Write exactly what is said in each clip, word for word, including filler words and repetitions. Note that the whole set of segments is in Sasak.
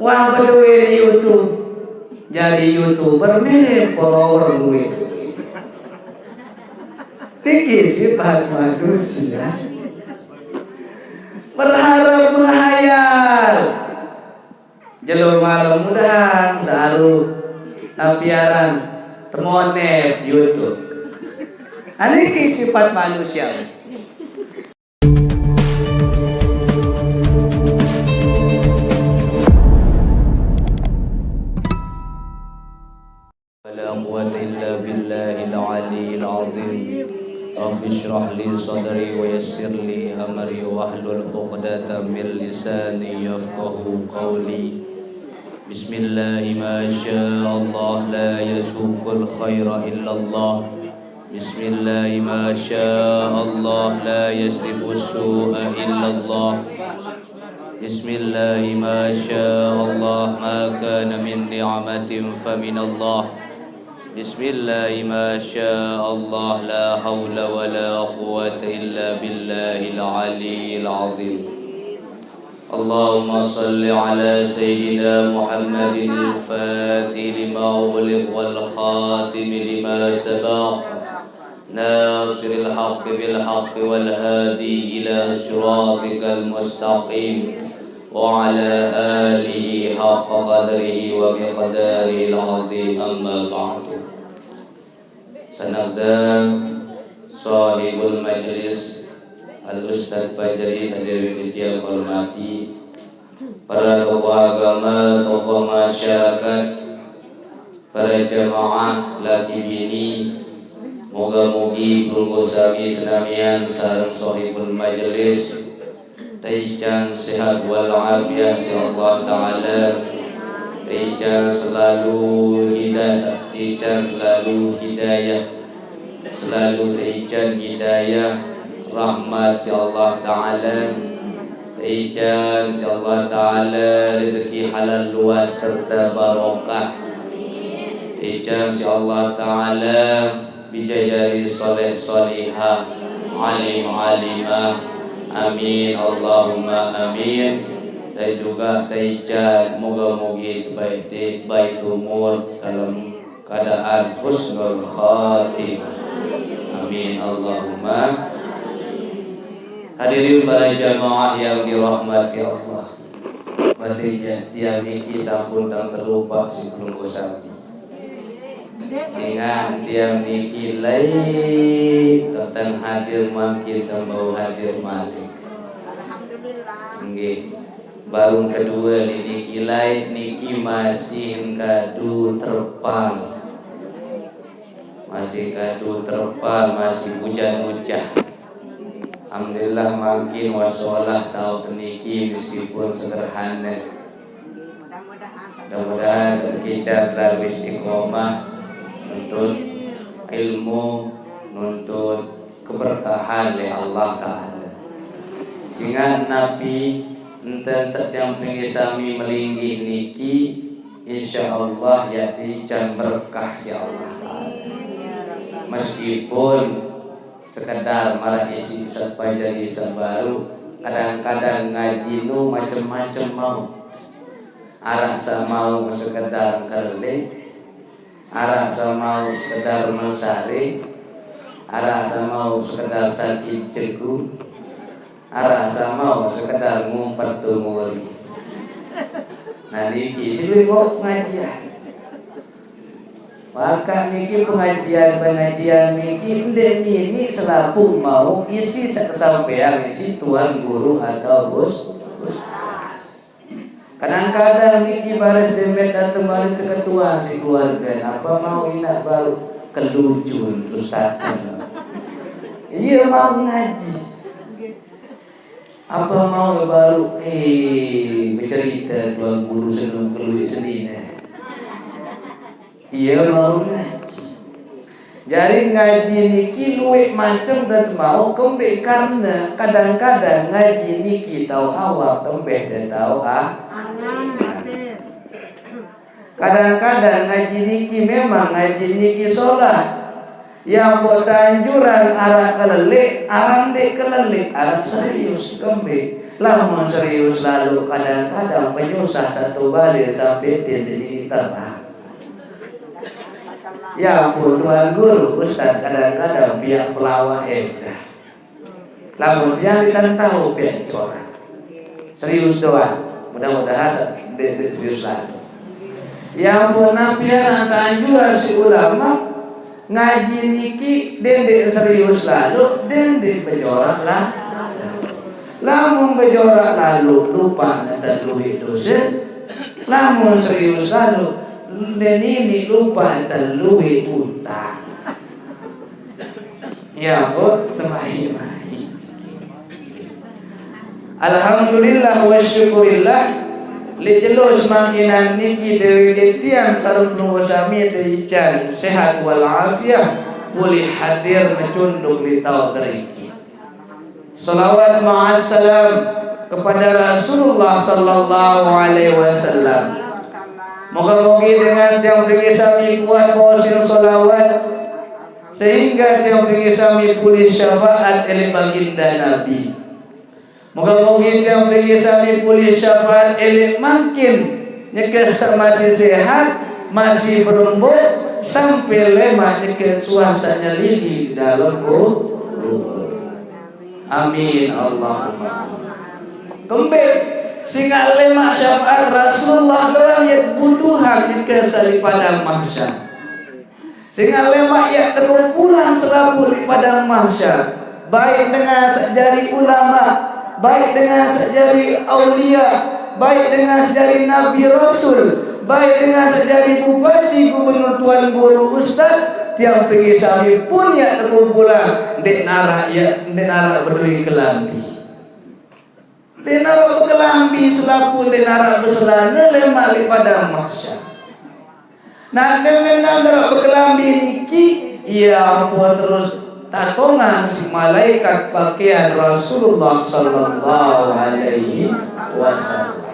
Wah, beduit YouTube. Jadi YouTuber, mirip follower duit. Niki sifat manusia. Berharap menghayal. Jelema mudahan saru napiaran temonep YouTube. Nah, niki sifat manusia. ولا قوة إلا بالله العلي العظيم. رب اشرح لي صدري ويسر لي أمري واحلل عقدة من لساني يفقه قولي. بسم الله ما شاء الله لا يسوق الخير إلا الله. بسم الله ما شاء الله لا يصرف السوء إلا الله. بسم الله ما شاء الله ما كان من نعمة فمن الله. بسم الله ما شاء الله لا حول ولا قوة إلا بالله العلي العظيم. اللهم صل على سيدنا محمد الفاتح لما أغلق والخاتم لما سبق ناصر الحق بالحق والهادي إلى صراطك المستقيم وعلى آله حق قدره ومقداره العظيم. أما بعد. Sanada sahibul majlis, Al Ustadz Fajri, sadirin yang hormati, para tokoh agama, tokoh masyarakat, para jamaah laki bini, moga-mogi pelungguh sami senamian sareng sahibul majlis taican sehat wal afiah si Allah Ta'ala, taican selalu hidayah, taican selalu hidayah, selalu taican hidayah rahmat si Allah Ta'ala, taican si Allah Ta'ala rezeki halal luas serta barokah, taican si Allah Ta'ala bijajari soleh solihah, alim alimah. Amin Allahumma amin. Dan juga taican moga-mogi baik, baik umur dalam keadaan husnul khatimah. Amin Allahumma. Hadirin para jamaah yang dirahmati Allah. Badai tiang niki sampun tang terlupa si pelungguh sami. Singan tiang niki lai tang hadir mangkin tang bau hadir malik. Nggih. Barung kedua niki lai niki masih kadu terpal. Masih kadu terpal, masih hujan-hujan. Alhamdulillah mangkin wasolah tau teniki meskipun sederhana. Mudah-mudahan kita selalu istiqomah nuntut ilmu, nuntut keberkahan oleh Allah Ta'ala. Sehingga napi enten setiap pengisami melinggih niki, insya Allah yati can berkah si Allah Ta'ala. Meskipun sekedar marah isi Ustaz Fajri sabaru, kadang-kadang ngaji nu macem-macem mau. Arah samau sekedar keleleh, arah samau sekedar mesare, arah samau sekedar sakit cegu, arah samau sekedar ngumpet tumuri. Nah niki, si mau pengajian. Maka niki pengajian-pengajian niki ndeq nini selapuq mauq isi saq tesampaiang isiq tuan guru atau us-, ustaz. Kadang-kadang niki baris demet dateng mari teketuan siq keluarge, napa mauq inaq baruq kelujun ustaz sene. Ie mauq ngaji. Apa mauq baruq, eh, becerite tuan guru seneng keluiq senine. Ie mauq ngaji. Jari ngaji niki lueq macem dait mauq kembeq karne kadang-kadang ngaji niki tau awak kembeq dait tau a-, kadang-kadang ngaji niki memang ngaji niki solah. Yang mbok tanjuran araq keleleq, araq ndeq keleleq, araq serius kembeq. Lamun serius lalu, kadang-kadang penyusah satu balik sampai tindik ini terang. Ya ampun, Tuan Guru, Ustaz kadang-kadang pihak pelawak endah. Lamun dia kan tahu pihak corak. Serius doang. Mudah-mudahan se-, de-, de-, serius lalu. Ya ampun, napian antaan juga si ulama ngaji niki dende serius lalu, dende bejorak lah. Lamun bejorak lalu, lupa neta luwe dosa. Lamun serius lalu, ndenini lupa neta luwe utang. Ya, Bu, semahi-mahi. Alhamdulillah wa syukurillah. Li jelo semangkinan niki dewe tiang sareng pelungguh sami teican sehat wal afiah, pulih hadir mecunduk li tau deriki. Salawat ma'as salam kepada Rasulullah sallallahu alaihi wasallam. Moga-mogi dengan tiang mriki sami kuat maos salawat, sehingga tiang mriki sami pulih syafaat elek baginda Nabi. Moga-mogi tiang mriki sami pulih syafaat elek mangkin, nyekes masih sehat, masih berembuk, sampai lemak nyekes suasanya lidi dalam kubur. Amin, Allahumma. Kembe, sehingga lemak syafaat Rasulullah doang ya butuhan nyekes di padang mahsyar. Sehingga lemak ya terkumpulan selalu di padang mahsyar, baik dengan sejari ulama, baik dengan sejari aulia, baik dengan sejari nabi rasul, baik dengan sejari bupati, gubernur, tuan guru, ustaz, tiang pergi sami pun ya terkumpulan, dek narak ya, dek narak berdui kelambi. Dek narak bekelambi selaku dek narak beselana lemak di padang mahsyar. Nah, dengan narak bekelambi niki, ya ampun terus tatongang si malaikat pakaian Rasulullah sallallahu alaihi wasallam.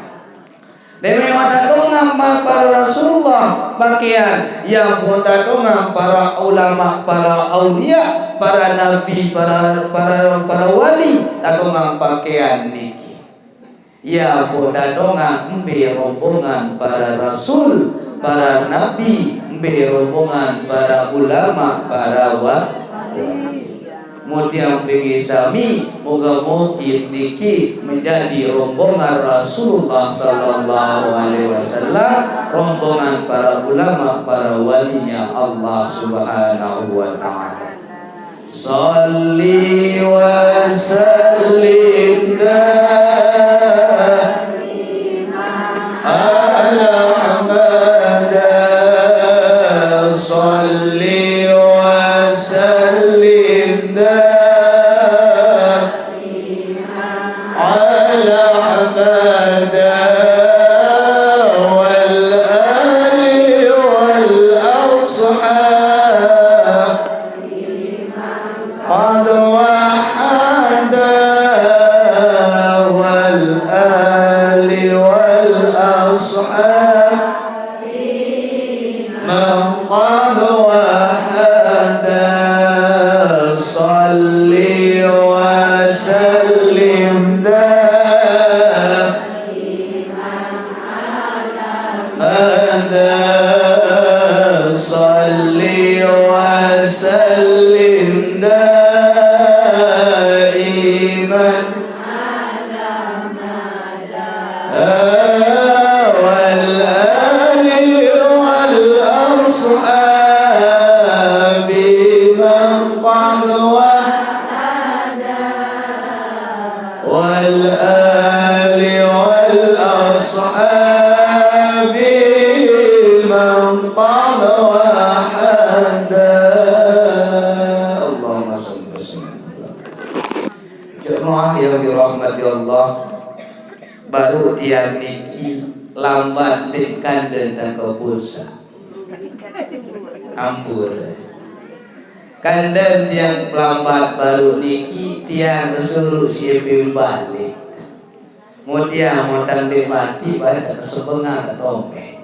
Demi mata tongang ma para Rasulullah pakaian, ya ampun tatongang para ulama, para aulia, para nabi, para, para, para wali, tatongang pakaian niki. Ya ampun tatongang embe rombongan para rasul, para nabi, embe rombongan para ulama, para wali. Mutia mriki sami, moga-mogi niki menjadi rombongan Rasulullah sallallahu alaihi wasallam, rombongan para ulama, para walinya Allah Subhanahu wa taala. Salli wa sallim ala Ahmad. Salli wa sallim ala Ahmad wal ali wal ashab. قد وحد والآل والأصحاب من قد وحد. صل وسلم دائما أبدا. صل وسلم دائما والآل والأصحاب من قد وحد والآل والأصحاب من قد وحد. اللهم صل وسلم. Jemaah yang dirahmati Allah, baru tiang niki lambat dek kanden tangka pulsa. Ampun. Kanden tiang pelambat baru niki tiang suruh siapin balik. Mutia motang dek mati balik tak sebengal tak tomeh.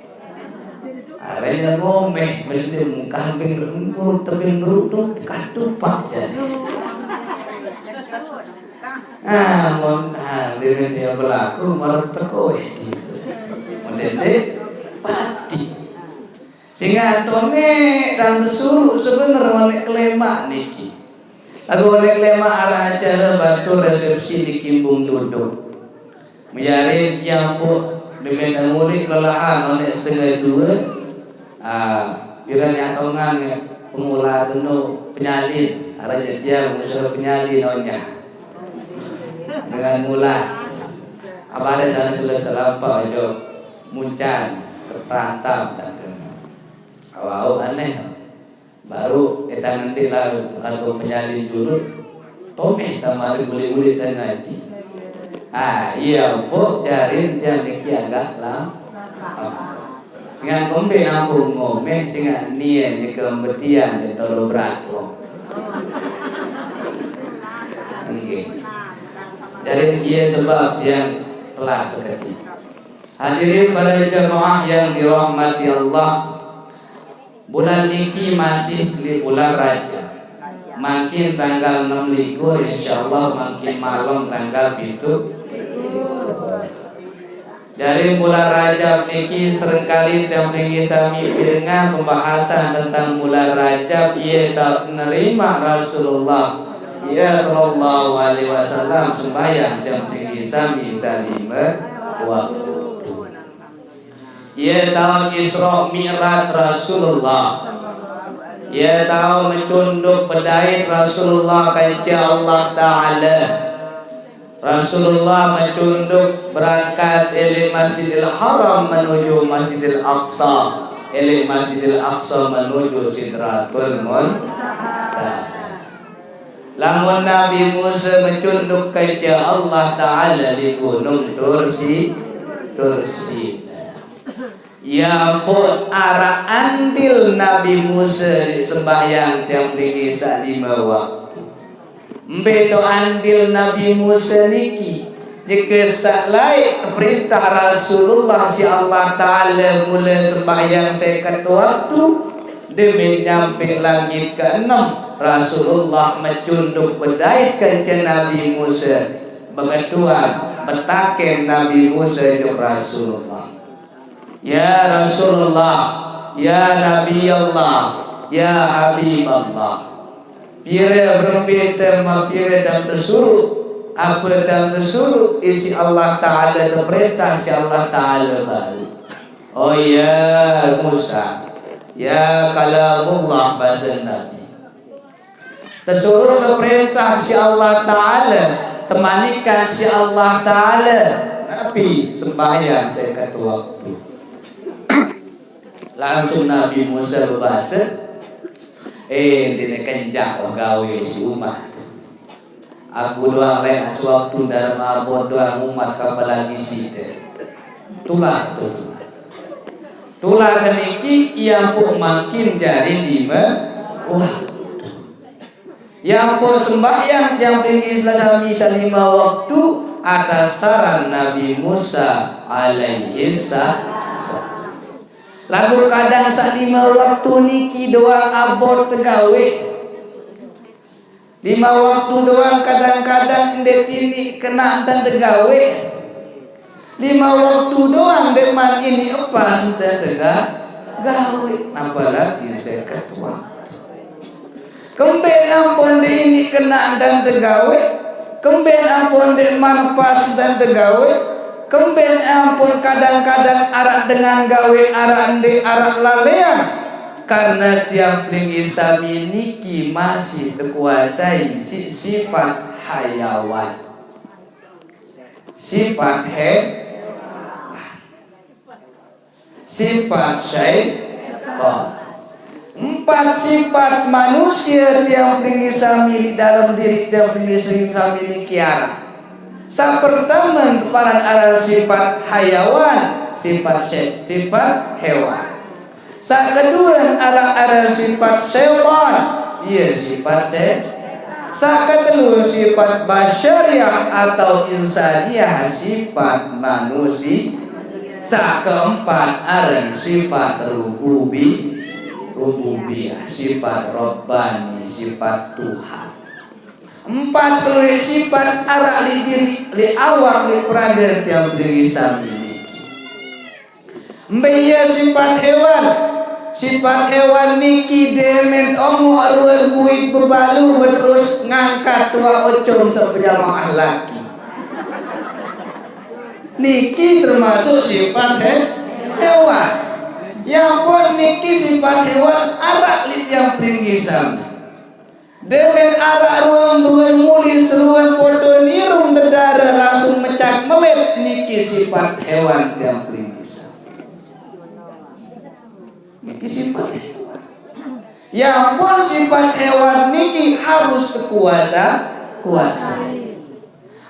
Arenya ngomeh mendem kambing lembur tebing rudu katupak jadi. Ah, mon, ah, dene dia berlaku, marep teko, eh. Mon dene pati. Sehingga tone dan besuru sebener onek kelemak niki. Lagu onek kelemak arah acara batu resepsi di Kimbung Duduk. Menjadi nyampu demi ngulik kelelahan onek setengah dua. Ah, kira nyatongan ya, pemula tenu penyalin. Arah jadian usaha penyalin onya. Dengan mula. Abah ada sana sudah selampau jo muncan, terperantau, dan kena. Awau aneh. Baru kita nanti lalu, lalu penyalin dulu. Tomeh tamari boleh-boleh tengah ngaji. Ah, iya, empuk jarin tiang niki agak lam. Sehingga kembe nampung ngomeh, sehingga nia ni kembetian di tolo berato. Nggih. Jadi, iya sebab yang telah seketika. Hadirin para jemaah yang dirahmati Allah, bulan niki masih di bulan Rajab. Makin tanggal enam likur, insyaallah makin malam tanggal pitu. Dari bulan Rajab niki seringkali tiang pringgih sami pirengang pembahasan tentang bulan Rajab, ia tak nerima Rasulullah, ia sallallahu alaihi wasallam sembahyang tiang pringgih sami salima waktu. Ia tahu Isra Mi'raj Rasulullah. Ia tahu mencunduk bedait Rasulullah kanca Allah Ta'ala. Rasulullah mencunduk berangkat dari Masjidil Haram menuju Masjidil Aqsa, dari Masjidil Aqsa menuju Sidratul Muntaha. Lamun Nabi Musa mencunduk kanca Allah Ta'ala di Gunung Tursi, Tursi. Ya ampun, arah andil Nabi Musa di sembahyang tiang pringgih salima waktu. Mbe to andil Nabi Musa niki? Jika salai perintah Rasulullah si Allah Ta'ala mula sembahyang seket waktu, demi nyampe langit keenam, Rasulullah mencunduk bedait kanca Nabi Musa. Beketuan, betaken Nabi Musa jok Rasulullah. Ya Rasulullah, ya Nabi Allah, ya Habib Allah. Pire berembe tema pire dan tesuruh, apa dan tesuruh isi Allah Ta'ala, perintah si Allah Ta'ala baru. Oh ya Musa, ya kalamullah bahasa Nabi. Tesuruh ke perintah si Allah Ta'ala, temanikan si Allah Ta'ala, Nabi sembahyang seket waktu. Langsung Nabi Musa berbahasa, eh, dene kenjak wah gawe si umat. Aku doang lain sewaktu dalam abot doang umat, apalagi sida. Tulah tu. Tulah keniki ia pun makin jari lima. Wah. Ia pun sembahyang tiang pringgih sami salima waktu atas saran Nabi Musa alaihi salam. Lagu kadang salima waktu niki doang abot tegawe. Lima waktu doang kadang-kadang nde tini kena enten tegawe. Lima waktu doang nde man ini epas enten tega-, gawe. Apalagi seket waktu. Kembe ampun nde ini kena enten tegawe. Kembe ampun nde man epas enten tegawe. Kembe ampun kadang-kadang arak dengan gawe arak nde arak lalean. Karena tiang pringgih sami niki masih tekuasai si sifat hayawan. Sifat he-, sifat syaitan. Empat sifat manusia tiang pringgih sami di dalam diri tiang pringgih sami niki aran. Sa pertama keparan aran sifat hayawan, sifat syai-, sifat hewan. Sa kedua, aran-aran sifat syaitan, iya sifat se-, sa ketelu, sifat basyariah atau insaniah, sifat manusia. Sa keempat, aran sifat rububi-, rububiyah, sifat rabbani, sifat Tuhan. Empat keluih sipat araq leq diriq, leq awak, leq perandeq tiang berdiri sami niki. Mbe ie sipat hewan? Sipat hewan niki demen ongoq ruen buit bebalu beterus ngangkat tuaq ocong saq bejamaah laki. Niki termasuk sipat he-, hewan. Yang pun niki sipat hewan araq leq tiang pelinggih sami. Demen araq rueng-rueng muli serueng podo nirung dedare langsung mecat melet niki sipat hewan tiang pelinggih sami. Niki sipat hewan. Ya ampun, sipat hewan niki harus kuasa, kuasai.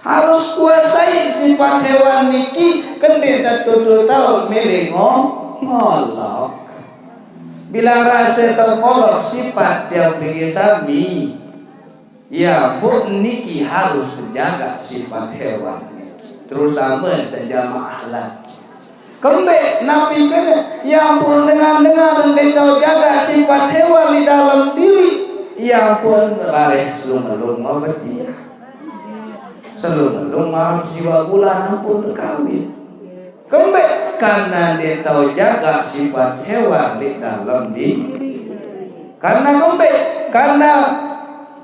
Harus kuasai sipat hewan niki, kendeq satu due taun mele ngo-, ngolok. Bilang rase tengolok sipat tiang bini sami. Ya, pun niki harus tejaga sipat hewan. Terutama sejamaah laki. Kembeq napi kene? Ya ampun, dengan-dengan sengke tau jaga sipat hewan di dalam diri. Ya ampun, bareh selung-selung mau betiah. Selung-selung mau siwaq bulan ampun kawin. Kembeq? Karena ndeq tau jaga sipat hewan di dalam diri. Karena kembeq? Karena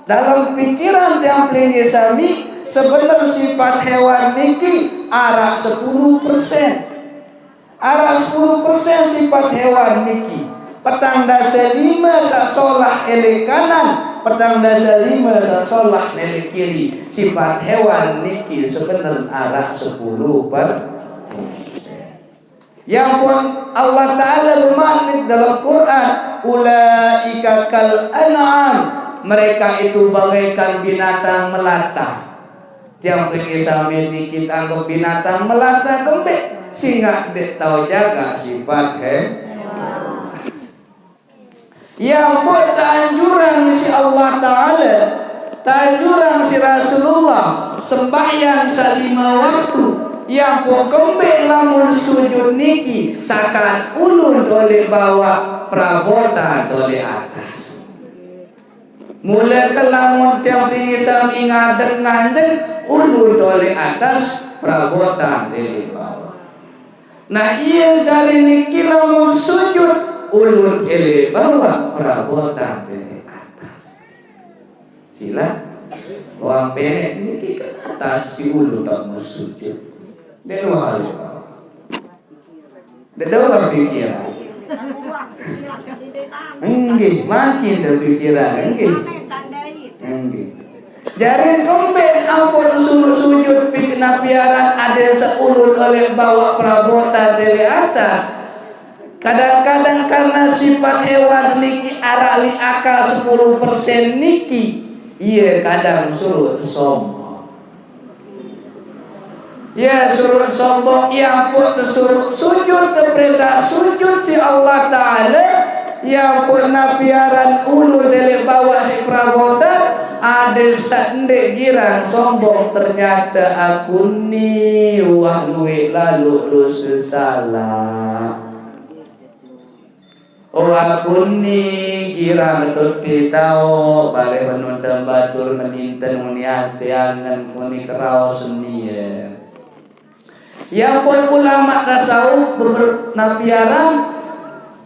dalam pikiran tiang pelinggih sami, sebener sipat hewan niki araq sepulu persen. Araq sepulu persen sipat hewan niki. Petang dase lime saq solah eleq kanan, petang dase lime saq solah eleq kiri. Sipat hewan niki sebener araq sepulu persen. Yang pun Allah Ta'ala bemanik dalam Quran, "Ulaika kal an'am." Mereka itu bagaikan binatang melata. Tiang pelinggih sami niki anggep binatang melata kembeq, singaq ndeq tau jaga sipat he-, Yang pun teanjurang siq Allah Ta'ala, teanjurang siq Rasulullah, sembahyang saq lime waktu. Yang pun kembeq lamun sujud niki, sakan ulun doleq bawaq, perabotan doleq atas. Mule ke lamun tiang bini sami ngadek nganjeng, ulun doleq atas, perabotan doleq bawaq. Nah, ie jari niki lamun sujud, ulun eleq bawaq, perabotan eleq atas. Silaq, wah peneq niki ke atas siq ulun lamun sujud. Ndeq wah eleq bawaq. Ndeq wah pikiran. Nggih, makin de pikiran, nggih. Nggih. Jari kembeq ampun suruq sujud pik napi aran adeq saq ulun eleq bawaq perabotan eleq atas. Kadang-kadang karena sipat hewan niki araq leq akal sepulu persen niki, ie kadang suruq sombong. Ie suruq sombong, ie ampun tesuruq sujud, teperintah sujud siq Allah Ta'ala, ie ampun napi aran ulun eleq bawaq siq perabotan, adeq saq ndeq girang sombong, ternyate aku ni wah lueq laloq dose salaq. Oh, aku ni girang dote taoq, bareh menunte batur meninten muni ate angen muni kerau senie. Ie pun ulama tasawuf beber-, napi aran,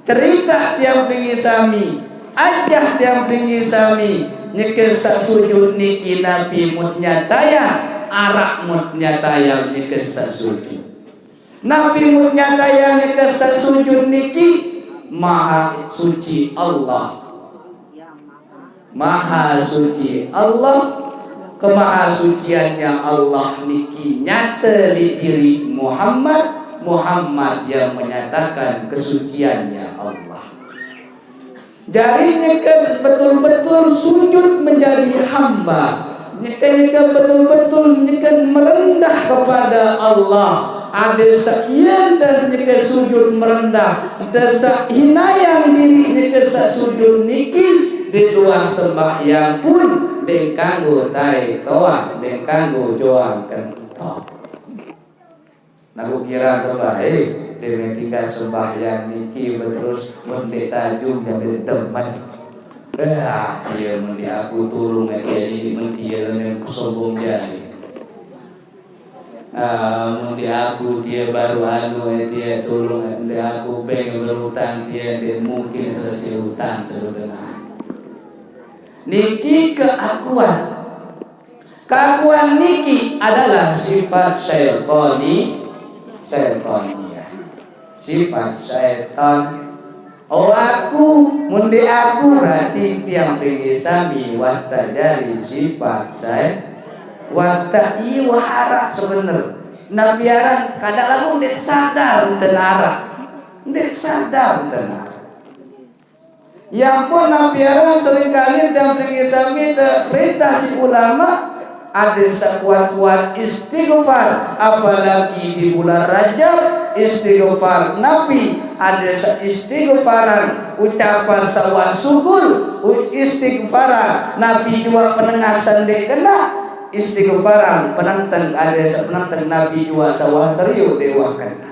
cerite tiang bini sami, ajah tiang bini sami, nyeke saq sujud niki napi mut nyatayang, araq mut nyatayang nyeke saq sujud. Napi mut nyatayang nyeke saq sujud niki? Maha Suci Allah. Maha Suci Allah, kemahasuciannya Allah niki nyate leq diriq Muhammad, Muhammad yang menyatakan kesuciannya Allah. Jari nyeke betul-betul sujud menjadi hamba. Nyeke, nyeke betul-betul nyeke merendah kepada Allah. Adeq saq ie ndeq nyeke sujud merendah, ndeq saq hinayang diriq nyeke saq sujud niki, ndeq luah sembahyang pun, ndeq kanggo tae toaq, ndeq kanggo joang kentok. Naku kira kebae, deme tinggal sembahyang niki beterus mun ndeq tajum jari demen. Ah, dia mesti aku tolong, eh, dia ini mesti dia yang sombong jadi. Ah, mesti aku dia baru anu, eh, dia tolong, eh, mesti aku pengen berhutang dia, dia mungkin selesai hutang sebenarnya. Niki keakuan. Keakuan niki adalah sifat syaitani, syaitaniah. Sifat syaitan. Oh, aku, mun di aku berarti tiang pinggi sami wata jari sifat syaitan. Wata ieu wahara sebener. Nabi aran kada lamun ndeq sadar tentara. Ndeq sadar tentara. Ya ampun, napi aran seringkali tiang pinggi sami teperintah siq ulama, ade saq kuat-kuat istighfar, apalagi di bulan Rajab, istighfar napi, ade saq istighfaran ucapan saq wah sugul, u-, istighfaran napi juaq penengasan ndeq kena, istighfaran penenteng, ade saq penenteng napi juaq saq wah serius ndeq wah kena.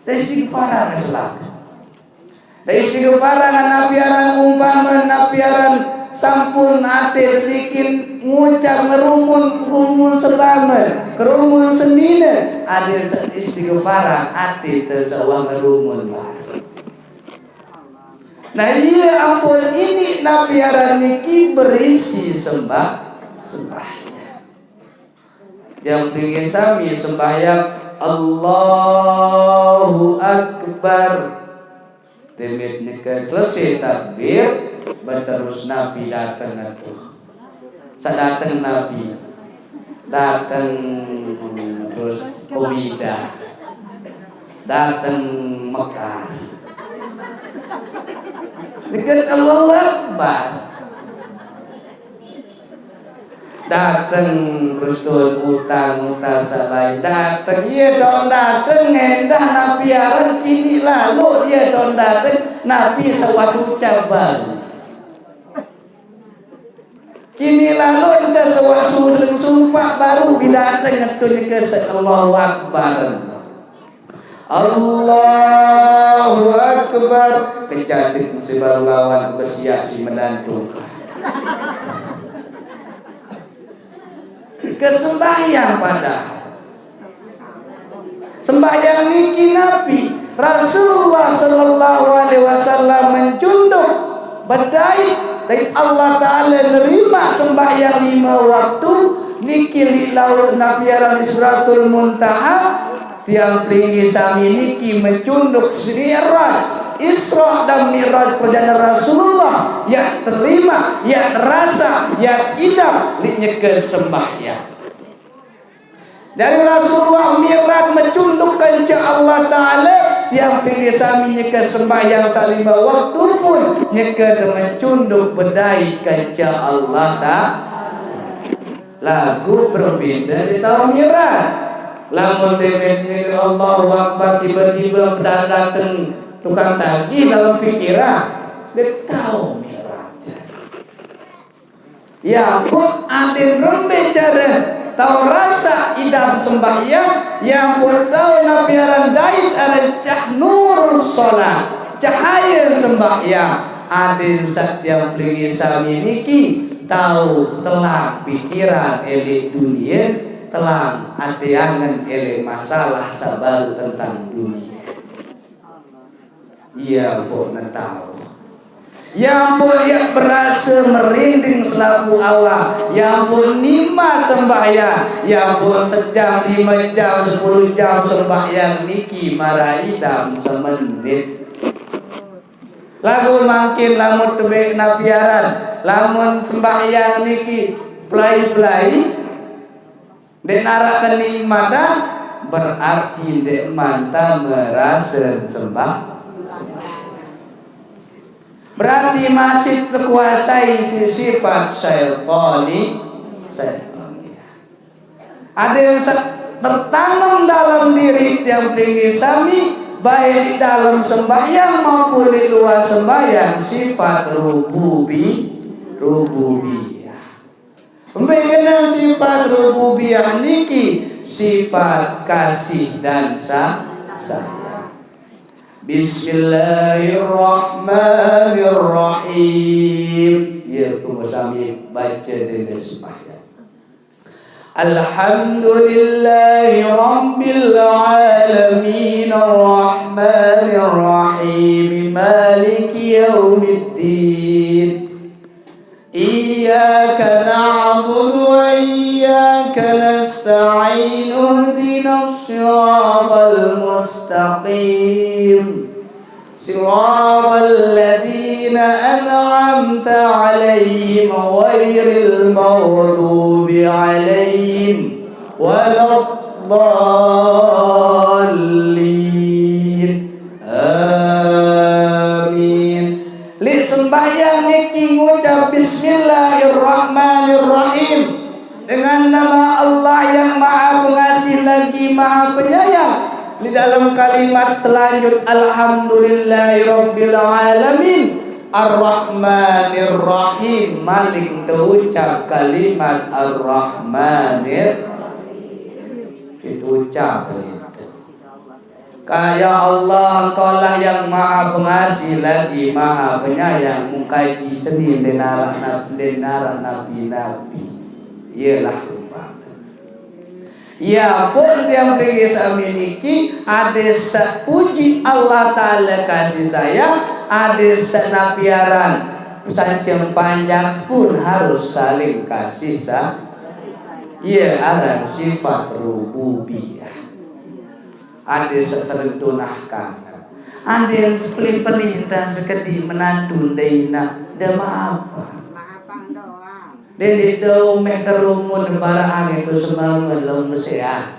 Istighfaran Islam. Dait istighfaran napi aran umpame, napi aran sampun ate telikin ngucap ngerumun, kerumun sebame, kerumun senine, ade istighfaran ate te saq wah ngerumun bareh. Nah, ie ampun ini napi aran niki berisi sembah, sembahnya. Tiang pinggi sami sembahyang, Allahu Akbar. Demit nike selese takbir, beterus napi dateng ento. Saq dateng napi? Dateng terus Komida. Dateng Mekar. Nike Allahu Akbar. Dateng, terus tuh utang, utang saq lain. Dateng, ie dong dateng, endah napi aran kini lalo, ie dong dateng, napi sewaktu cabang. Kini lalo endah sewaktu sumpaq baru bidateng ngetun ke se-, Allahu Akbar. Allahu Akbar. Kecantik mesti baru lawan besiak si menantu. Kesembahyang pada. Sembahyang niki napi? Rasulullah sallallahu alaihi wasallam mencunduk bedait, dait Allah Ta'ala nerima sembahyang lime waktu niki lilau napi aran Sidratul Muntaha. Tiang pinggi sami niki mecunduk Mi'raj, Isra dan Mi'raj perjalanan Rasulullah, yaq terima, yaq terasa, yaq idap leq nyeke sembahyang. Dari Rasulullah Mi'raj mecunduk kance Allah Ta'ala, tiang pinggi sami nyeke sembahyang saq lime waktu pun nyeke mecunduk bedait kance Allah Ta'ala. Laguq berbeda leq taoq Mi'raj. Lamun demit nyeke Allahu Akbar, tibe-tibe pedang dateng tukang tagih dalem pikiran, ndeq taoq Mi'raj. Ya ampun, aden rembe care taoq rasa idap sembahyang, ya ampun, taoq napi aran dait aran cah nur solat, cahaye sembahyang. Aden saq tiang pelinggih sami niki taoq telang pikiran eleq dunie, telang ate angen eleq masalah saq baruq tentang dunie. Ie ampun ne taoq. Ie ampun ie berase merinding selapuq awak. Ie ampun nimaq sembahyang. Ie ampun sejam, lime jam, sepulu jam sembahyang niki maraq idap semenit. Laguq mangkin lamun tebeng napi aran, lamun sembahyang niki pelai-pelai, ndeq naraq kenikmatan, berarti ndeqman tame rasen sembah-, sembahyang. Berarti masih tekuasai siq sifat syaitani, syaitani. Adeq saq tertanem dalem diriq tiang pelinggih sami, baik leq dalem sembahyang maupun leq luah sembahyang, sifat rububi-, rububiyah. Mbe kenan sifat rububiyah niki? Sifat kasih dan sa-, sayang. Bismillahirrahmanirrahim. Ya, tunggu sami baca dulu sembahyang. Alhamdulillahi rabbil alamin, arrahmanir rahim, maliki yaumiddin. Iyyaka na'budu wa iyyaka nasta'in, ihdinas siratal mustaqim. Siratal ladzina an'amta 'alaihim ghairil maghdubi 'alaihim waladdallin. Amin. Li sembahyang niki ngucap bismillahirrahmanirrahim. Dengan nama Allah yang Maha Pengasih lagi Maha Penyayang. Di dalam kalimat selanjut, alhamdulillahirabbil alamin, arrahmanirrahim. Malik terucap kalimat arrahmanir. Itu ucap itu. Kaya Allah, Engkaulah yang Maha Pengasih lagi Maha Penyayang. Mengkaji seni denarah nabi, denarah nabi-nabi. Iyalah umpama. Ya pun tiang peringgih sami niki, ada sa-, puji Allah Ta'ala kasih sayang, ada sa-, napi aran sancem panjang pun harus saling kasih sa-, ya aran sifat rububiyah. Ada sa-, saling tunahkan. Ada yang pelih-pelih dan sekedi menantu daina, dah apa? Dede dau meh kerumun barang itu semua belum sehat.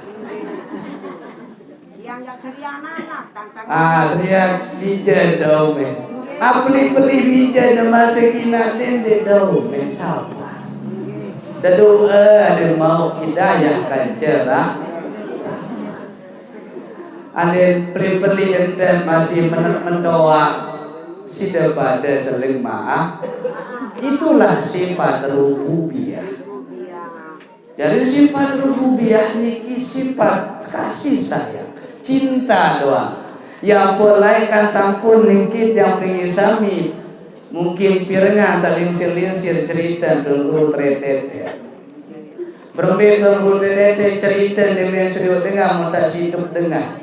Yang nggak ceria nanas, tantang. Ah, ceria bija dau meh. Apli-pli bija nama sekina dede dau meh sabar. Dedu, eh, ada mau hidayah kan cerah. Ada pli-pli ente masih men-, mendoa. Sida pada seling maaf. Itulah sifat rububiyah. Jadi sifat rububiyah niki sifat kasih sayang, cinta doang. Ya pun lain kan sampun niki tiang peringgih sami. Mungkin pirengan salingsir-lingsir cerita Tuan Guru Tretete. Berembe Tuan Guru Tretete cerita dengan serius dengar, mau tak sidup dengar.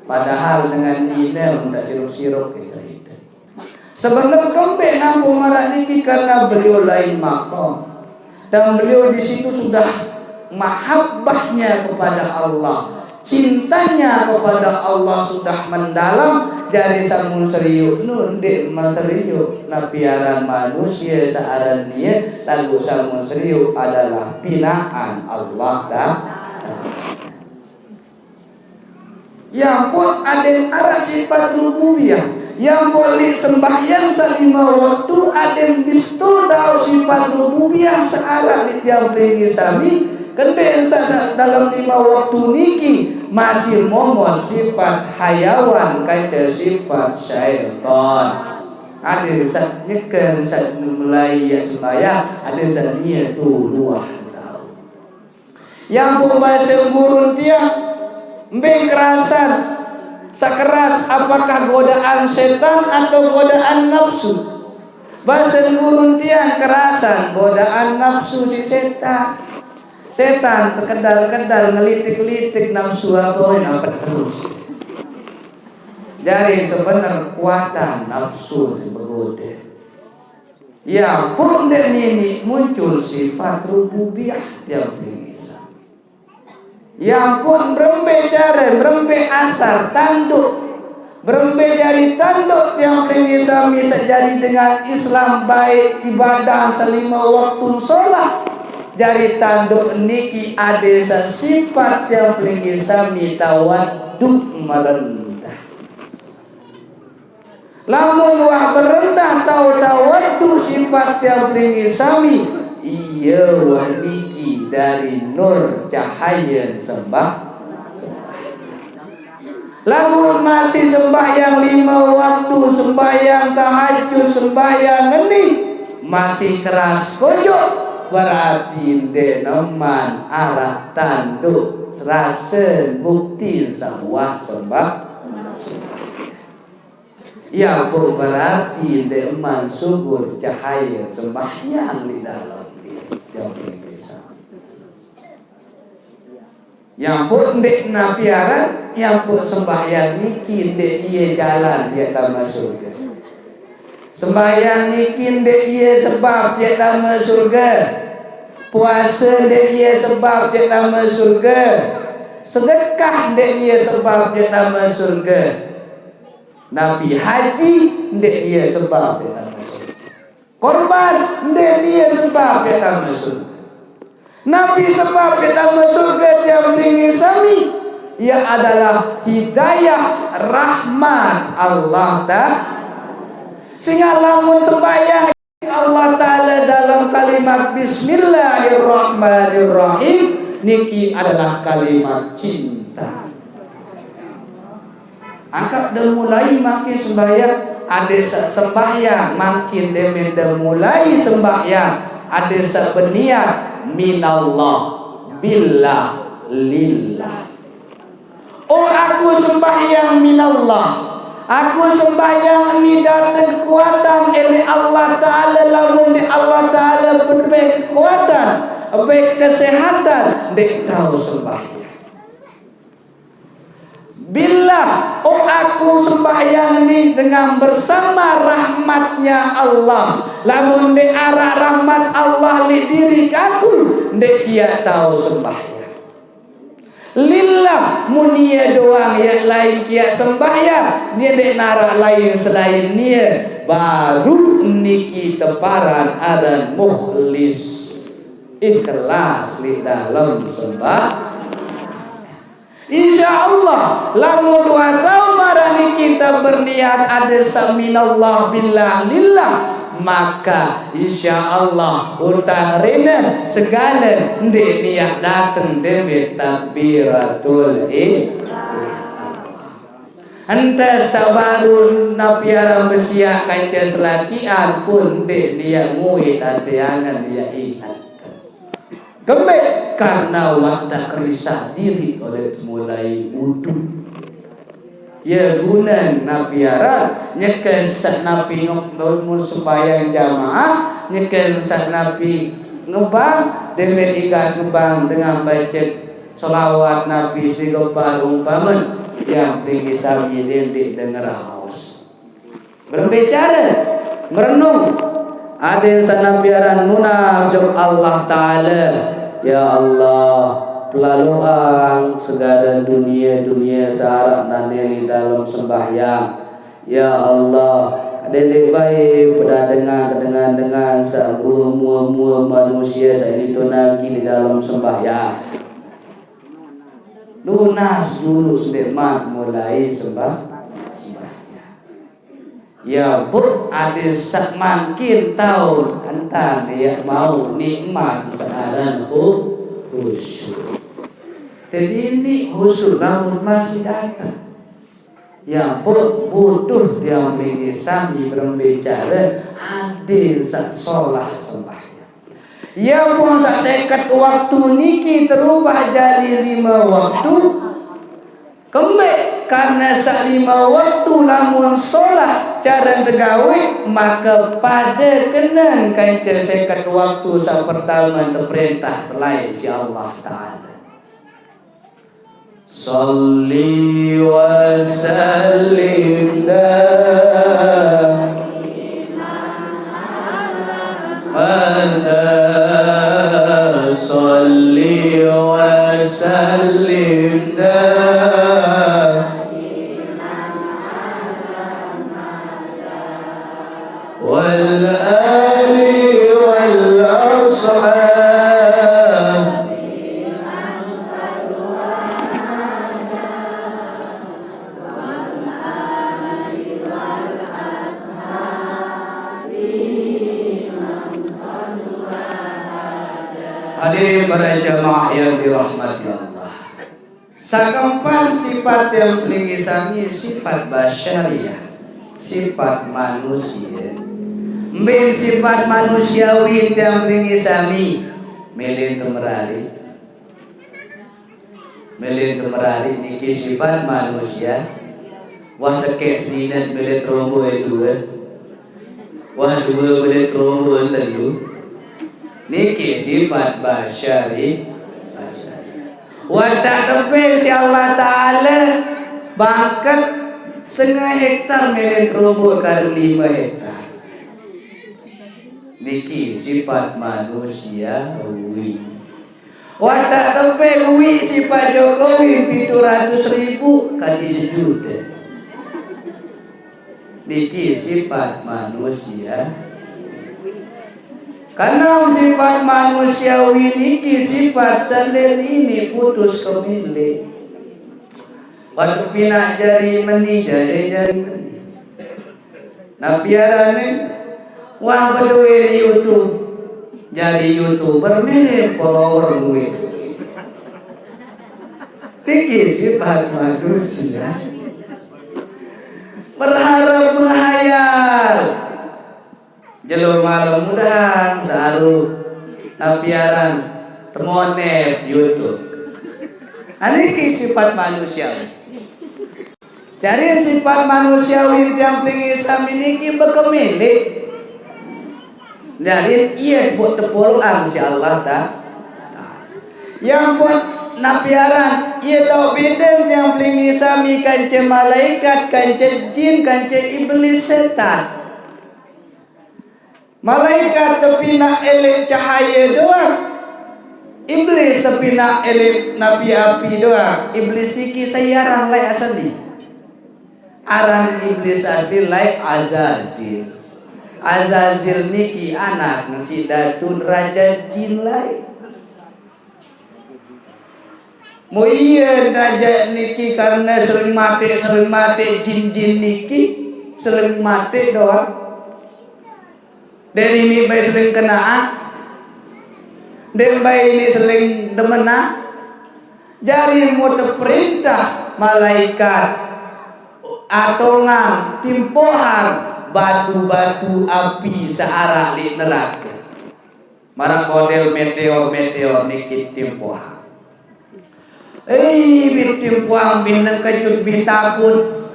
Padahal dengan ina mun tak siruk-siruk ke cerita. Sebenar kembe nampu marak niki karena beliau lain makom. Dan beliau di situ sudah mahabbahnya kepada Allah, cintanya kepada Allah sudah mendalam. Jadi samun seriuk nu ndik meseriuk napi aran manusia searan nia, lagu samun seriuk adalah pinaan Allah Ta'ala. Ya pun aden arah sifat rububiyah. Ya pun li sembahyang salima waktu aden bistu dau sifat rububiyah searah li tiang peringgih sami, kende sa-, sa-, dalam lima waktu niki masih momot sifat hayawan kaca sifat syaitan. Aden sa nyeken sa mulai ya sembahyang, aden sa nia tu luah dau. Yang pun bahasa gurun tiang, mbe kerasan, sekeras apakah godaan setan atau godaan nafsu? Bahasa gurun tiang kerasan godaan nafsu si setan. Setan sekedar-kedar ngelitik-litik nafsu apa, apa terus. Jadi sebenar kuatan nafsu itu begoda. Ya pun dek nini muncul sifat rububiyah dia beringisan. Ya pun berembe cara, berembe asar, tanduk. Berembe jari tanduk yang beringisan bisa jadi dengan Islam baik ibadah selima waktu sholat. Jari tanduk niki ada sifat yang beringisan tawaduk merendah. Lamun wah berendah tau tawaddu sifat tiang pringgi sami, iya wah niki dari nur cahaya sembah. Lamun masih sembahyang lima waktu, sembahyang tahajud, sembahyang ngendi, masih keras kojok, berarti ndeq neman araq tanduk rase bukti saq wah sembah. Iya pun berarti ndeqman subur cahaye sembahyang leq dalem ie. Nyampuq ndeq napi aran, nyampuq sembahyang niki ndeq ie jalan piaq tame surge. Sembahyang niki ndeq ie sebab piaq tame surge. Puase ndeq ie sebab piaq tame surge. Sedekah ndeq ie sebab piaq tame surge. Napi haji ndeq ie sebab piaq tame surge. Korban ndeq ie sebab piaq tame surge. Napi sebab piaq tame surge, tiang bini sami? Ie adalah hidayah rahmat Allah Ta'ala. Sehingge lamun sembahyang Allah Ta'ala dalam kalimat Bismillahirrahmanirrahim, niki adalah kalimat cinta. Angkaq de mulai mangkin sembahyang, adeq saq sembahyang mangkin demen de mulai sembahyang, adeq saq beniat minallah, billah, lillah. Oh, aku sembahyang minallah. Aku sembahyang ni dateng kekuatan leq Allah Ta'ala, lamun leq Allah Ta'ala bebeng kekuatan, bebeng kesehatan, ndeq tao sembahyang. Billah, oh, aku sembahyang ni dengan bersama rahmatnya Allah. Lamun ndeq araq rahmat Allah leq diriq aku, ndeq kiaq tao sembahyang. Lillah, mun ie doang ie lain kiaq sembahyang, ie ndeq naraq lain selain nie, baruq niki teparan aran mukhlis, ikhlas leq dalem sembah. Insya Allah, lamun dua taun maraq niki te berniat adeq saq minallah billah lillah, maka insya Allah utang rene segale ndeq niat dateng dembe takbiratul ih-, ente saq baruq napi aran besiaq kance selakian pun ndeq niat nguit ate angen ie inget. Kembeq? Karena wah tekerisaq diriq oleh temulai uduq. Ie gune napi aran, nyeken saq napi nge-, mun sembahyang jamaah, nyeken saq napi ngebang, demen igas ngebang dengan bace selawat napi sigebar umpame, yang tinggi sami dendeq denger haus. Berembe care? Merenung. Adeq saq napi aran nunas ojok Allah Ta'ala. Ya Allah, pelaloang segale dunie-dunie saq araq nane leq dalem sembahyang. Ya Allah, adeq ndeq bae pedadengan dengan-dengan saq berue-, mue-mue manusie saq nito nagi leq dalem sembahyang. Nunas julu sendeqman mulai sembah-, sembahyang. Ya, buk adeq saq mangkin taun entan, ya, mauq nikmat saq aran khu-, khusyuk. Jadi, ni khusyuk lamun masih dateng. Ya, buk butuh tiang bini sami berembe care adeq saq solah sembahyang. Ie pun saq seket waktu niki terubah jari lime waktu. Kembeq? Karne saq lime waktu lamun solah care tegawe, make pade kenen kance seket waktu saq pertame teperentah telae siq Allah Ta'ala. Shalli wa sallim daiman abada, shalli wa sallim daiman wal ali wal ashab. Hadirin para jamaah yang dirahmati Allah. Saq keempat sifat tiang pelinggih sami sifat basyariah, sifat manusie. Mbe sifat manusiawi tiang pelinggih sami? Mele temerariq. Mele temerariq niki sifat manusia. Wah sekek seninen bele terombo due. Wah due bele terombo telu. Niki sifat basyari. Wah tak tepeng si Allah Ta'ala bangket setengah hektar mele terombo kadu lima hektar. Niki sifat manusiawi. Wah tak tepeng wi sifat Jokowi pitu ratus ribu kadi sejuta. Niki sifat manusia. Karena sifat manusiawi niki sifat selen ini putus kemele. Waktu pinak jari meni, jari, jari meni. Nah, piarane wah beduwe YouTube. Jadi YouTuber mele follower duwe. Niki sifat manusia. Berharap menghayal. Jelo malam mudahan saru napiaran temone YouTube. Nah, niki sifat manusia. Dari sifat manusiawi tiang plingisami niki bekemele. Dari iya buat tepolokan si Allah ta. Yang buat napiaran iya tau beda tiang plingisami kance malaikat, kance jin, kance iblis setan. Malaikat tepinak elek cahaya doang. Iblis tepinak elek napi api doang. Iblis niki sayaran lai asli. Aran iblis asli lai Azazil. Azazil niki anak si datu raja jin lai. Mo iya raja niki karena sering mate, sering mate jin-jin niki, sering mate doang. Dari ini bae sering kenaan. Dari bae ini sering demenan. Jari mo teperintah malaikat atongan timpohan batu-batu api searak li neraka. Marang model meteor-meteor niki timpohan. Eh, bih timpohan bih nengkejut bih takut.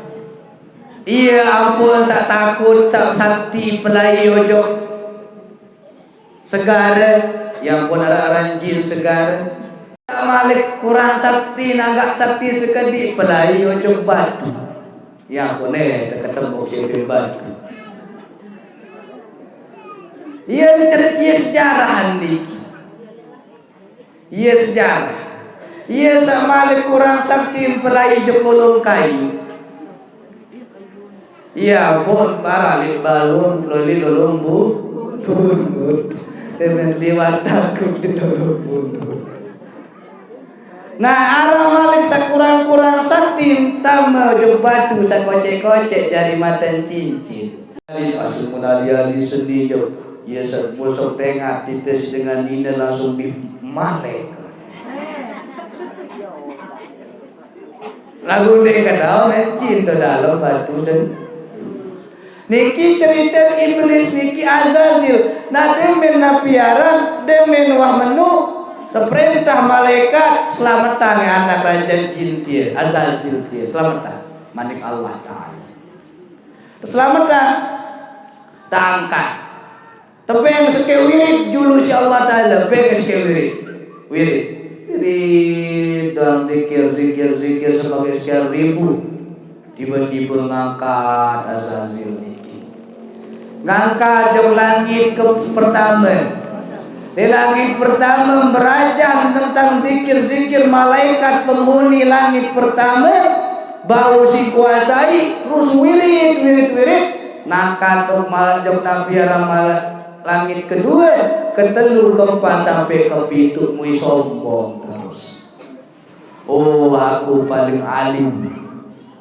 Iya ampun sak takut sak sakti pelai ojok segara, ya ampun arak ranjin segara. Malik kurang sakti, nagak sakti sekedi pelai ojok batu. Ya ampun eh ketemu siapa batu. Iya cerita sejarah niki. Iya sejarah. Iya sama le kurang sakti pelai jekolong kai. Iya pun baralik balun loli lolong bu. Bunut. Temen liwat takut di lolong bunut. Nah, arah malik sekurang-kurang sakti tama jok batu sekocek-kocek jari matan cincin. Asumun ali-ali seni jo. Iya sebosok tengah titis dengan nina langsung di male. Lagu dek kadau cinta dalam batu sen. Niki cerita iblis niki Azazil. Nah demen napiaran demen wah menu. Perintah malaikat selamatan anak raja jin dia Azazil dia selamatan. Manik Allah Ta'ala. Selamatan. Tangkat. Tepeng seke wirid julu si Allah Ta'ala. Tepeng seke wirid. Wirid. Wirid dan zikir, zikir, zikir sebagai sekian ribu. Tiba-tiba ngangkat Azazil niki. Ngangkat jok langit ke pertama. Di langit pertama berajah tentang zikir-zikir malaikat penghuni langit pertama. Baru si kuasai terus wirid, wirid, wirid. Nangkat jok mal jok napi alam langit kedua, ketelu, keempat sampai kepitu mui sombong terus. Oh aku paling alim,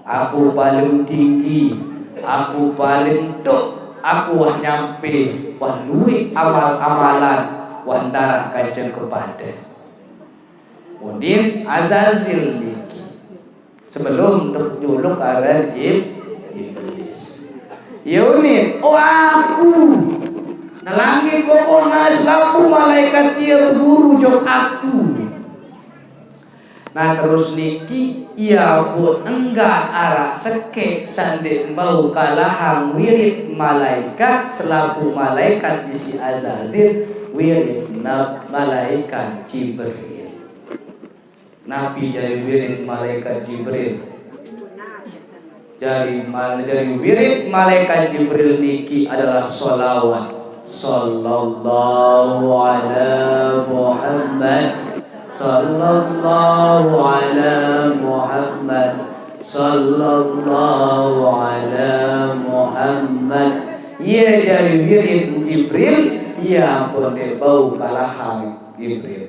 aku paling tinggi, aku paling tuk, aku wah nyampe, wah luik amal-amalan, wah ndarah kancen kepada. Unin Azazil niki sebelum nyuluk aran iblis. Ya unin, oh aku nelangi pokoknya selaku malaikat dia guru jok aku. Nah, terus niki, ia pun enggak araq sekeq saq ndeq bau kalahang wirid malaikat, selapuq malaikat isiq Azazil, wirid na-, malaikat Jibril. Napi jari wirid malaikat Jibril? Jari mal-, jari wirid malaikat Jibril niki adalah sholawat. Sallallahu ala Muhammad, sallallahu ala Muhammad, sallallahu ala Muhammad. Ye jari wirid Jibril, ye ampun ndeq bau kalahang Jibril.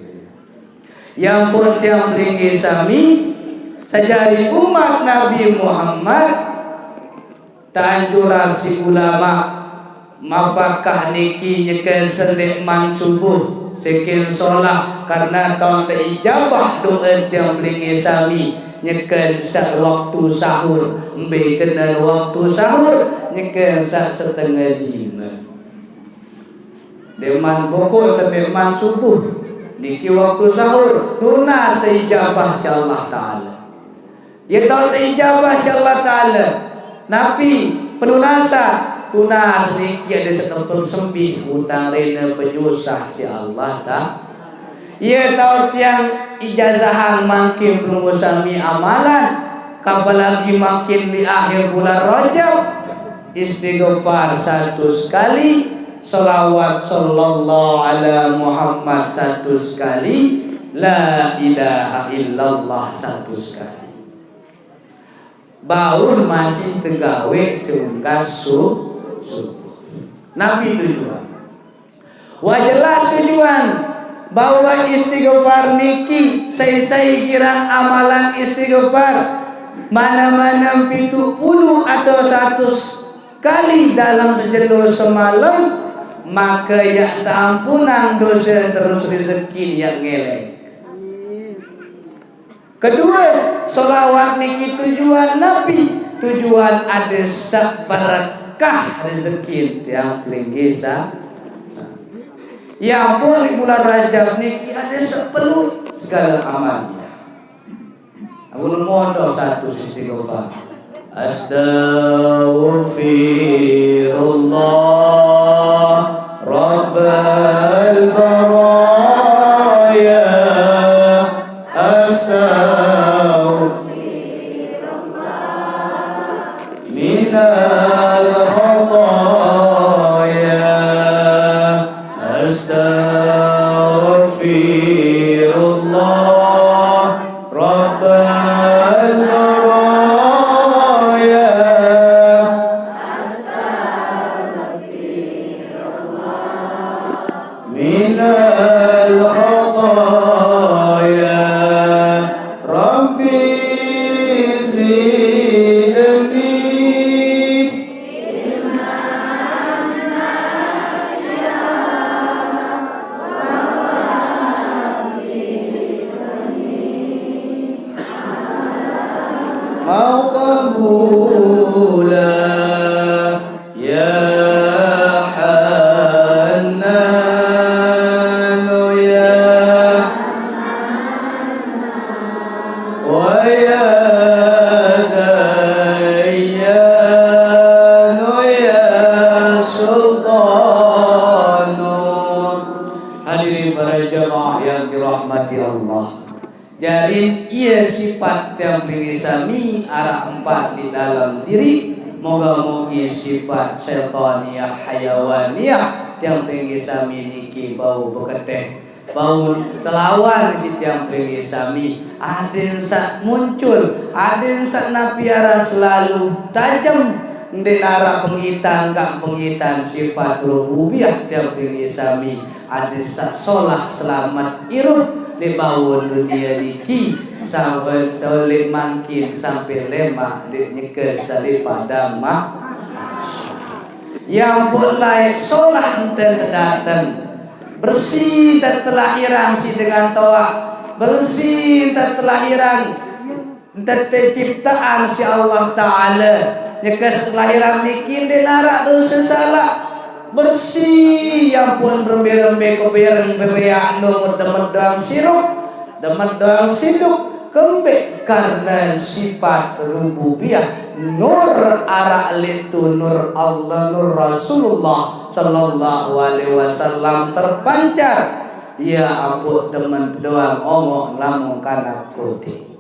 Ye ampun tiang pelinggih sami, saq jari umat Nabi Muhammad, teanjuran siq ulama, mapakah niki nyeken sendeqman subuh, seken solah, karena taoq teijabah do'en tiang pelinggih sami, nyeken saq waktu sahur, mbe kenen waktu sahur, nyeken saq setenge lime. Ndeqman pokok sendeqman subuh, niki waktu sahur, nunas teijabah siq Allah Taala. Ye taoq teijabah siq Allah Taala. Napi penunasan? Tunas niki adeq saq tempel sembih, utang rene penyusah siq Allah Ta-, ye taoq tiang ijazahang mangkin pelungguh sami amalan, apalagi mangkin di akhir bulan Rajab. Istighfar satus kali, selawat sallallahu ala Muhammad satus kali, la ilaha illallah satus kali. Baun masih tegawe seunggas su-, subuh. Napi tujuan? Wah jelas tujuan bahwa istighfar niki sai-sai girang amalan istighfar, mane-mane pitu puluh atau satus kali dalam sejelo semalem, make yaq teampunang dose terus rezeki yaq ngelek. Kedue, selawat niki tujuan napi? Tujuan adeq saq berkah rezeki tiang pelinggih sa-, sa-. Ye ampun, leq bulan Rajab niki adeq saq penuh segale amalnya. Ampun, mondok satus istighfar. Astaghfirullah Rabbal baraya. Astaghfirullah minal khataya. Astaghfirullah Rabbal baraya. Minal khataya. Rabbi zidni. Mau qabula ya Hannanu ya wa ya Dayyanu ya Sultanu. Hadirin para jamaah yang dirahmati Allah. Jari, ie sipat tiang pelinggih sami araq empat leq dalem diriq. Moga-mogi sipat syaitaniyah, hayawaniyah tiang pelinggih sami niki bau beketeh, bau telawan siq tiang pelinggih sami. Adeqn saq muncul, adeqn saq napi araq selalu tajem, ndeq araq pengitan, kaq pengitan sipat rububiyah tiang pelinggih sami. Adeqn saq solah selamet irup leq bawon dunie niki, sampe leq mangkin sampe lemaq leq nyeke saq leq padang ma-, ye ampun laeq solah enten tedateng. Bersi enten telahirang siq dengan toaq. Bersi enten telahirang Ntet te ciptaan siq Allah Taala, nyeke saq lahiran niki ndeq naraq dose salaq. Bersi, ampun, rembe-rembe kebireng bebeaq nung demen doang sirup, demen doang sinduk, Kembeq karena sifat rububiyah, nur araq leq tu, nur Allah, nur Rasulullah sallallahu alaihi wasallam terpancar. Ie ampoq demen doang ongoq lamun kanak kote.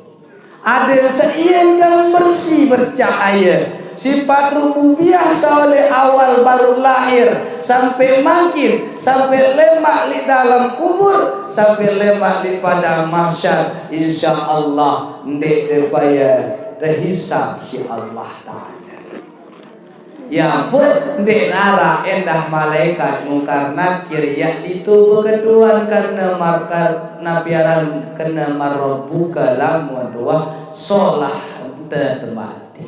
Adeq seiye kang bersih, bercahaya. Sifat rububiyah saq leq awal baruq lahir, sampai mangkin, sampai lemaq leq dalem kubur, sampai lemaq leq padang mahsyar, insya Allah ndeq tepaye tehisab siq Allah Ta'ala. Ya pun ndeq naraq endah malaikat Mungkar Nakir, yaq ditu beketuan karena markat napiaran kena marabbuka lamun tuah solah ente temati.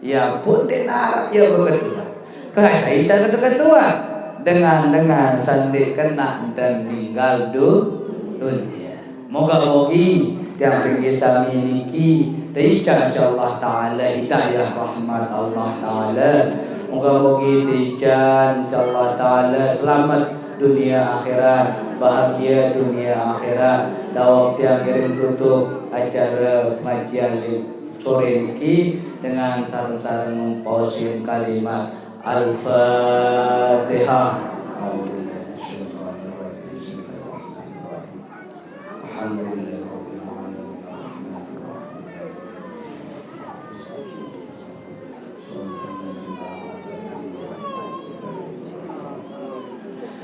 Ya pun ndeq naraq ie beketuan. Kai sai saq ketuan? Dengan-dengan saq ndeq kenaq enten ninggal du-, dunie. Moga-mogi tiang penggih sami niki teican insyaallah taala hidayah rahmat Allah taala. Moga-mogi teican insyaallah taala selamet dunie akhirat, bahagie dunie akhirat. Daweg tiang ngiring tutup acare pengajian sore niki dengan sareng-sareng pausin kalimat Al-Fatihah. Alhamdulillahirabbil alamin.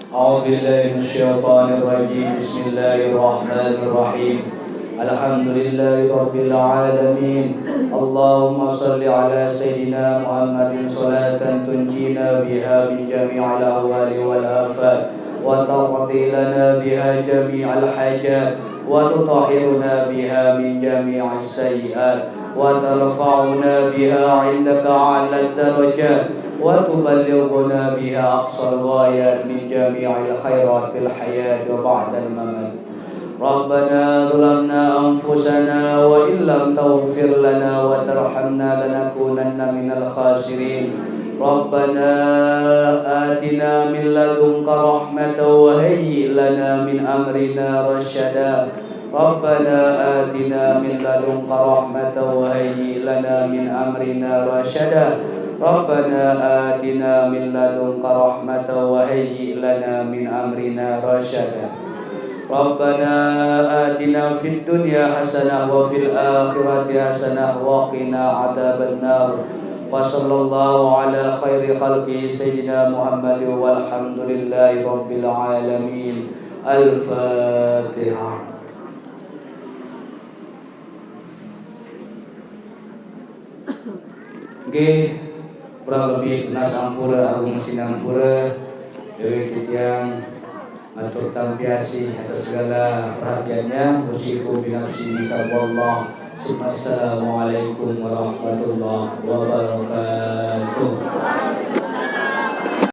أعوذ بالله من الشيطان الرجيم. بسم الله الرحمن الرحيم. الحمد لله رب العالمين. اللهم صل على سيدنا محمد صلاة تنجينا بها من جميع الأهوال والآفات، وتقضي لنا بها جميع الحاجات، وتطهرنا بها من جميع السيئات، وترفعنا بها عندك أعلى الدرجات، وتبلغنا بها أقصى الغايات من جميع الخيرات في الحياة وبعد الممات. ربنا ظلمنا أنفسنا وإن لم تغفر لنا وترحمنا لنكونن من الخاسرين. ربنا آتنا من لدنك رحمة وهيئ لنا من أمرنا رشدا. ربنا آتنا من لدنك رحمة وهيئ لنا من أمرنا رشدا. ربنا آتنا من لدنك رحمة وهيئ لنا من أمرنا رشدا. ربنا آتنا في الدنيا حسنة وفي الآخرة حسنة وقنا عذاب النار. وصلى الله على خير خلقه سيدنا محمد والحمد لله رب العالمين. الفاتحة. Nggih, kurang lebih tunas ampura, agung sinampura, dewe titiang matur tampi asih atas segala perhatiannya. Usikum binafsi bitaqwallah. Assalamualaikum warahmatullahi wabarakatuh.